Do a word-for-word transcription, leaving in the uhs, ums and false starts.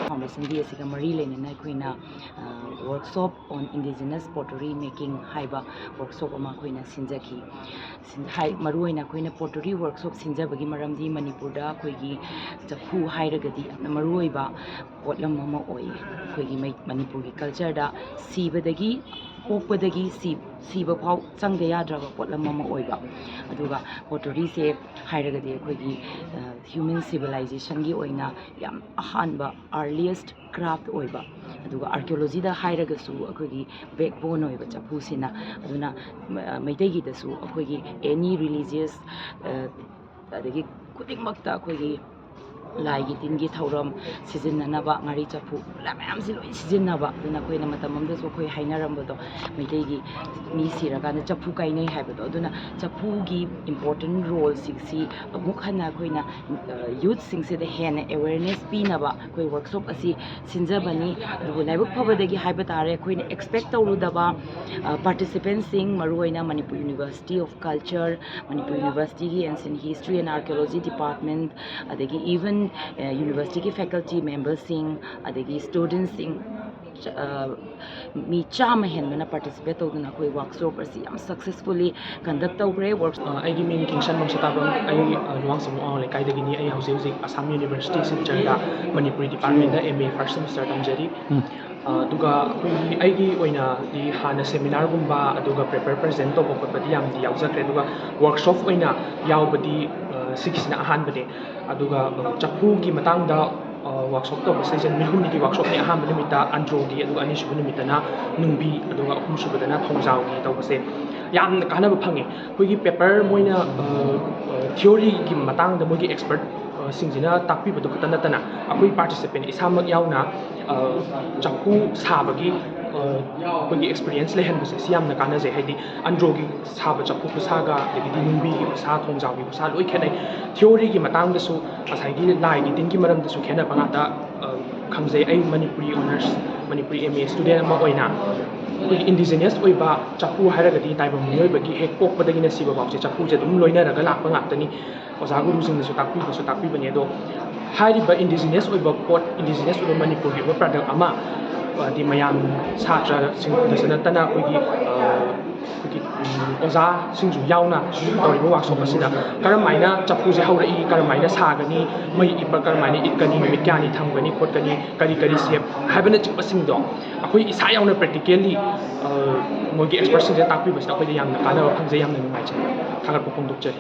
Foundation Day ꯑꯁꯤꯒ ꯃꯔꯤ ꯂꯩꯅꯅ ꯑꯩꯈꯣꯏꯅ, ꯑ, Workshop on Indigenous Pottery Making ꯍꯥꯏꯕ workshop ꯑꯃ ꯑꯩꯈꯣꯏꯅ ꯁꯤꯟꯖꯈꯤ꯫ ꯁꯤꯟ-, ꯍꯥꯏ-, ꯃꯔꯨꯑꯣꯏꯅ ꯑꯩꯈꯣꯏꯅ pottery workshop ꯁꯤꯟꯖꯕꯒꯤ ꯃꯔꯝꯗꯤ ꯃꯅꯤꯄꯨꯔꯗ ꯑꯩꯈꯣꯏꯒꯤ ꯆꯐꯨ ꯍꯥꯏꯔꯒꯗꯤ ꯌꯥꯝꯅ ꯃꯔꯨꯑꯣꯏꯕ ꯄꯣꯠꯂꯝ ꯑꯃ ꯑꯣꯏꯌꯦ꯫ ꯑꯩꯈꯣꯏꯒꯤ ꯃꯩ-, ꯃꯅꯤꯄꯨꯔꯒꯤ cultureꯗ ꯁꯤꯕꯗꯒꯤ, ꯄꯣꯛꯄꯗꯒꯤ ꯁꯤ-, ꯁꯤꯕ ꯐꯥꯎ ꯆꯪꯗ ꯌꯥꯗ꯭ꯔꯕ ꯄꯣꯠꯂꯝ ꯑꯃ ꯑꯣꯏꯕ꯫ ꯑꯗꯨꯒ potteryꯁꯦ ꯍꯥꯏꯔꯒꯗꯤ ꯑꯩꯈꯣꯏꯒꯤ, ꯑ, human civilizationꯒꯤ ꯑꯣꯏꯅ ꯌꯥꯝ ꯑꯍꯥꯟꯕ, earliest craft ꯑꯣꯏꯕ, ꯑꯗꯨꯒ archaeologyꯗ ꯍꯥꯏꯔꯒꯁꯨ ꯑꯩꯈꯣꯏꯒꯤ backbone ꯑꯣꯏꯕ ꯆꯐꯨꯁꯤꯅ꯫ ꯑꯗꯨꯅ, ꯑ, ꯃꯩꯇꯩꯒꯤꯗꯁꯨ ꯑꯩꯈꯣꯏꯒꯤ any religious, ꯑ, ꯑꯗꯒꯤ ꯈꯨꯗꯤꯡꯃꯛꯇ ꯑꯩꯈꯣꯏꯒꯤ ꯂꯥꯏꯒꯤ ꯇꯤꯟꯒꯤ ꯊꯧꯔꯝ ꯁꯤꯖꯤꯟꯅꯅꯕ ꯉꯥꯔꯤ ꯆꯐꯨ ꯃꯌꯥꯝꯁꯤ ꯂꯣꯏ ꯁꯤꯖꯤꯟꯅꯕ꯫ ꯑꯗꯨꯅ ꯑꯩꯈꯣꯏꯅ ꯃꯇꯝ ꯑꯃꯗꯁꯨ ꯑꯩꯈꯣꯏ ꯍꯥꯏꯅꯔꯝꯕꯗꯣ, ꯃꯩꯇꯩꯒꯤ ꯃꯤ ꯁꯤꯔꯀꯥꯟꯗ ꯆꯐꯨ ꯀꯥꯏꯅꯩ ꯍꯥꯏꯕꯗꯣ꯫ ꯑꯗꯨꯅ ꯆꯐꯨꯒꯤ important roleꯁꯤꯡꯁꯤ ꯑꯃꯨꯛ ꯍꯟꯅ ꯑꯩꯈꯣꯏꯅ, ꯑ, youthꯁꯤꯡꯁꯤꯗ ꯍꯦꯟꯅ awareness ꯄꯤꯅꯕ ꯑꯩꯈꯣꯏ workshop ꯑꯁꯤ ꯁꯤꯟꯖꯕꯅꯤ꯫ ꯑꯗꯨꯕꯨ ꯂꯥꯏꯕꯛ ꯐꯕꯗꯒꯤ ꯍꯥꯏꯕ ꯇꯥꯔꯦ, ꯑꯩꯈꯣꯏꯅ expect ꯇꯧꯔꯨꯗꯕ, ꯑ, participantꯁꯤꯡ, ꯃꯔꯨꯑꯣꯏꯅ Manipur University of Culture, Manipur Universityꯒꯤ Ancient History and Archaeology Department, ꯑꯗꯒꯤ even, ꯑ, universityꯒꯤ faculty memberꯁꯤꯡ, ꯑꯗꯒꯤ studentsꯤꯡ, ꯆ-, ꯑ, ꯃꯤ ꯆꯥꯝꯃ ꯍꯦꯟꯕꯅ participate ꯇꯧꯗꯨꯅ ꯑꯩꯈꯣꯏ workshop ꯑꯁꯤ ꯌꯥꯝ successfully conduct ꯇꯧꯈ꯭ꯔꯦ꯫ Work- ꯑ, ꯑꯩꯒꯤ ꯃꯤꯡ ꯀꯤꯡꯁꯟꯕꯝ ꯁꯇꯥꯕꯝ, ꯑꯩ, ꯑ, ꯂꯨꯋꯥꯡꯁꯥꯡꯕꯝ ꯑꯋꯥꯡ ꯂꯩꯀꯥꯏꯗꯒꯤꯅꯤ꯫ ꯑꯩ ꯍꯧꯖꯤꯛ ꯍꯧꯖꯤꯛ Assam University Silchar ꯗ ꯃꯅꯤꯄꯨꯔꯤ department ꯇ M A first semester ꯇꯝꯖꯔꯤ꯫ ꯎꯝ꯫ ꯑ, ꯑꯗꯨꯒ ꯑꯩꯈꯣꯏꯒꯤ, ꯑꯩꯒꯤ ꯑꯣꯏꯅꯗꯤ ꯍꯥꯟꯅ seminarꯒꯨꯝꯕ ꯑꯗꯨꯒ paper present ꯇꯧꯕ ꯈꯣꯠꯄꯗꯤ ꯌꯥꯝꯗꯤ ꯌꯥꯎꯖꯈ꯭ꯔꯦ, ꯑꯗꯨꯒ workshop ꯑꯣꯏꯅ ꯌꯥꯎꯕꯗꯤ, ꯑ, ꯁꯤꯒꯤꯁꯤꯅ ꯑꯍꯥꯟꯕꯅꯦ꯫ ꯑꯗꯨꯒ, ꯑ, ꯆꯐꯨꯒꯤ ꯃꯇꯥꯡꯗ, ꯑ, ꯋꯥꯛꯁꯣꯞ ꯇꯧꯕꯁꯤꯗꯩꯁꯤꯗ ꯅꯨꯃꯤꯠ ꯍꯨꯝꯅꯤꯒꯤ ꯋꯥꯛꯁꯣꯞꯅꯤ꯫ ꯑꯍꯥꯟꯕ ꯅꯨꯃꯤꯠꯇ ꯑꯟꯗ꯭ꯔꯣꯒꯤ, ꯑꯗꯨꯒ ꯑꯅꯤꯁꯨꯕ ꯅꯨꯃꯤꯠꯇꯅ ꯅꯨꯡꯕꯤ, ꯑꯗꯨꯒ ꯑꯍꯨꯝꯁꯨꯕꯗꯅ ꯊꯣꯡꯖꯥꯎꯒꯤ ꯇꯧꯕꯁꯦ ꯌꯥꯝꯅ ꯀꯥꯟꯅꯕ ꯐꯪꯉꯦ꯫ ꯑꯩꯈꯣꯏꯒꯤ ꯄꯦꯄꯔ ꯃꯣꯏꯅ, ꯑ, ꯑ, ꯊꯤꯑꯣꯔꯤꯒꯤ ꯃꯇꯥꯡꯗ ꯃꯣꯏꯒꯤ ꯑꯦꯛꯁꯄꯔꯠ, ꯑ, ꯁꯤꯡꯁꯤꯅ ꯇꯥꯛꯄꯤꯕꯗꯣ ꯈꯛꯇ ꯅꯠꯇꯅ, ꯑꯩꯈꯣꯏ ꯄꯥꯔꯇꯤꯁꯤꯄꯦꯟ ꯏꯁꯥꯃꯛ ꯌꯥꯎꯅ, ꯑ, ꯆꯐꯨ ꯁꯥꯕꯒꯤ, ꯑ, ꯑꯩꯈꯣꯏꯒꯤ ꯑꯦꯛꯁꯄꯤꯔꯤꯌꯦꯟꯁ ꯂꯩꯍꯟꯕꯁꯦ ꯁꯤ ꯌꯥꯝꯅ ꯀꯥꯟꯅꯖꯩ꯫ ꯍꯥꯏꯗꯤ ꯑꯟꯗ꯭ꯔꯣꯒꯤ ꯁꯥꯕ ꯆꯐꯨ ꯈꯨꯠꯁꯥꯒ, ꯑꯗꯒꯤꯗꯤ ꯅꯨꯡꯕꯤꯒꯤ ꯈꯨꯠꯁꯥ, ꯊꯣꯡꯖꯥꯎꯒꯤ ꯈꯨꯠꯁꯥ ꯂꯣꯏ ꯈꯦꯠꯅꯩ꯫ ꯊꯤꯑꯣꯔꯤꯒꯤ ꯃꯇꯥꯡꯗꯁꯨ, ꯉꯁꯥꯏꯒꯤ ꯂꯥꯏꯒꯤ ꯇꯤꯟꯒꯤ ꯃꯔꯝꯗꯁꯨ ꯈꯦꯠꯅꯕ ꯉꯥꯛꯇ, ꯑ, ꯈꯪꯖꯩ꯫ ꯑꯩ Manipuri honours, Manipuri M A student ꯑꯃ ꯑꯣꯏꯅ ꯑꯩꯈꯣꯏꯒꯤ ꯏꯟꯗꯤꯖꯤꯅꯁ ꯑꯣꯏꯕ ꯆꯐꯨ ꯍꯥꯏꯔꯒꯗꯤ ꯇꯥꯏꯕꯪ ꯃꯤꯑꯣꯏꯕꯒꯤ ꯍꯦꯛ ꯄꯣꯛꯄꯗꯒꯤꯅ ꯁꯤꯕ ꯐꯥꯎꯁꯦ ꯆꯐꯨꯁꯦ ꯑꯗꯨꯝ ꯂꯣꯏꯅꯔꯒ ꯂꯥꯛꯄ ꯉꯥꯛꯇꯅꯤ꯫ ꯑꯣꯖꯥ ꯒꯨꯔꯨꯁꯤꯡꯅꯁꯨ ꯇꯥꯛꯄꯤꯕꯁꯨ ꯇꯥꯛꯄꯤꯕꯅꯦ꯫ ꯑꯗꯣ ꯍꯥꯏꯔꯤꯕ ꯏꯟꯗꯤꯖꯤꯅꯁ ꯑꯣꯏꯕ ꯄꯣꯠ, ꯏꯟꯗꯤꯖꯤꯅꯁ ꯑꯣꯏꯕ ꯃꯅꯤꯄꯨꯔꯒꯤ ꯑꯣꯏꯕ ꯄ꯭ꯔꯗꯛ ꯑꯃ, ꯍꯥꯏꯗꯤ ꯃꯌꯥꯝ ꯁꯥꯇ꯭ꯔꯁꯤꯡꯗꯁꯨ ꯅꯠꯇꯅ ꯑꯩꯈꯣꯏꯒꯤ, ꯑ, ꯑꯩꯈꯣꯏꯒꯤ, ꯎꯝ, ꯑꯣꯖꯥꯁꯤꯡꯁꯨ ꯌꯥꯎꯅ ꯇꯧꯔꯤꯕ ꯋꯥꯛꯁꯣꯞ ꯑꯁꯤꯗ ꯀꯔꯝ ꯍꯥꯏꯅ ꯆꯐꯨꯁꯦ ꯍꯧꯔꯛꯏ, ꯀꯔꯝ ꯍꯥꯏꯅ ꯁꯥꯒꯅꯤ, ꯃꯩ ꯏꯠꯄ ꯀꯔꯝ ꯍꯥꯏꯅ ꯏꯠꯀꯅꯤ, ꯅꯨꯃꯤꯠ ꯀꯌꯥꯅꯤ ꯊꯝꯒꯅꯤ ꯈꯣꯠꯀꯅꯤ, ꯀꯔꯤ ꯀꯔꯤ ꯁꯦꯞ ꯍꯥꯏꯕꯅꯆꯤꯡꯕꯁꯤꯡꯗꯣ ꯑꯩꯈꯣꯏ ꯏꯁꯥ ꯌꯥꯎꯅ ꯄ꯭ꯔꯦꯛꯇꯤꯀꯦꯜꯂꯤ, ꯑ, ꯃꯣꯏꯒꯤ ꯑꯦꯛꯁꯄꯔꯠꯁꯤꯡꯁꯤꯅ ꯇꯥꯛꯄꯤꯕꯁꯤꯗ ꯑꯩꯈꯣꯏꯗ ꯌꯥꯝꯅ ꯀꯥꯟꯅꯕ ꯐꯪꯖꯩ, ꯌꯥꯝꯅ ꯅꯨꯡꯉꯥꯏꯖꯩ꯫ ꯊꯥꯒꯠꯄ ꯐꯣꯡꯗꯣꯛꯆꯔꯤ꯫